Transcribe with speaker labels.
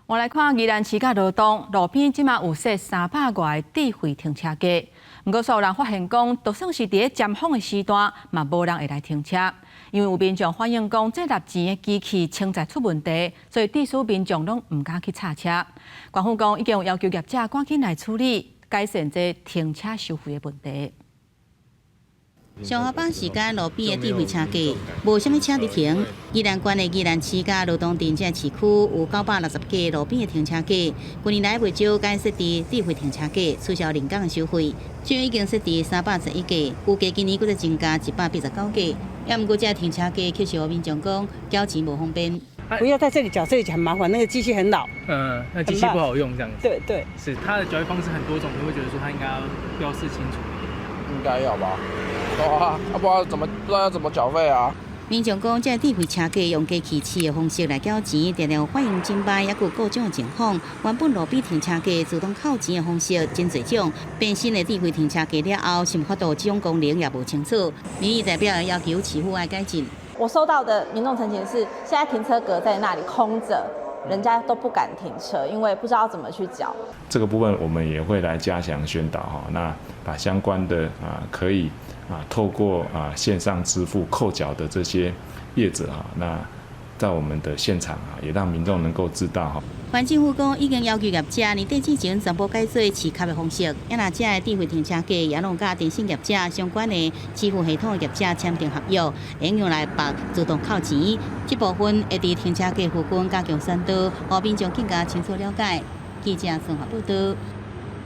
Speaker 1: 我來看宜蘭市佮羅東路邊，這馬有設300外個智慧停車格。毋過，煞有人發現講，就算是佇咧尖峰的時段，嘛無人會來停車，因為有民眾反映講，這納錢的機器穿在出問題，所以致使民眾攏毋敢去插車。縣府講已經有要求業者趕緊來處理，改善這停車收費的問題。
Speaker 2: 上下班時間，路邊的智慧車格無啥物車佇停。宜蘭縣的宜蘭市佮羅東鎮這市區有960個路邊的停車格。近年來袂少改設置智慧停車格，取消人工的收費。現已經設置311個，預計今年閣再增加189個。也毋過，這停車格卻是予民眾講繳錢無方便。
Speaker 3: 不要在這裡繳，這裡很麻煩，那個機器很老。
Speaker 4: 嗯，那機器不好用，這樣子。
Speaker 3: 對對。
Speaker 4: 是它的繳費方式很多種，你會覺得說它應該要標示清楚一點。
Speaker 5: 應該要吧。啊，不知道要怎麼繳費啊？
Speaker 2: 民眾講，這智慧車格用機器飼的方式來繳錢，定定反應真䆀，抑閣有故障的情況。原本路邊停車格自動扣錢的方式真濟種，變新的智慧停車格了後，是毋法度這種功能也無清楚。民意代表要求市府愛改進。
Speaker 6: 我收到的民眾陳情是，現在停車格在那裡空着，人家都不敢停車，因為不知道怎麼去繳。
Speaker 7: 這個部分我們也會來加強宣導哈，那把相關的啊可以啊透過啊線上支付扣繳的這些業者哈，那在我們的現場啊，也讓民眾能夠知道哈。
Speaker 2: 環境府講已經要求業者年底之前全部改做磁卡的方式，也若這个智慧停車格也攏佮電信業者相關的支付系統的業者簽訂合約，會用來綁自動扣錢。這部分會佇停車格附近加強宣導，予民眾更加清楚了解。記者綜合報道。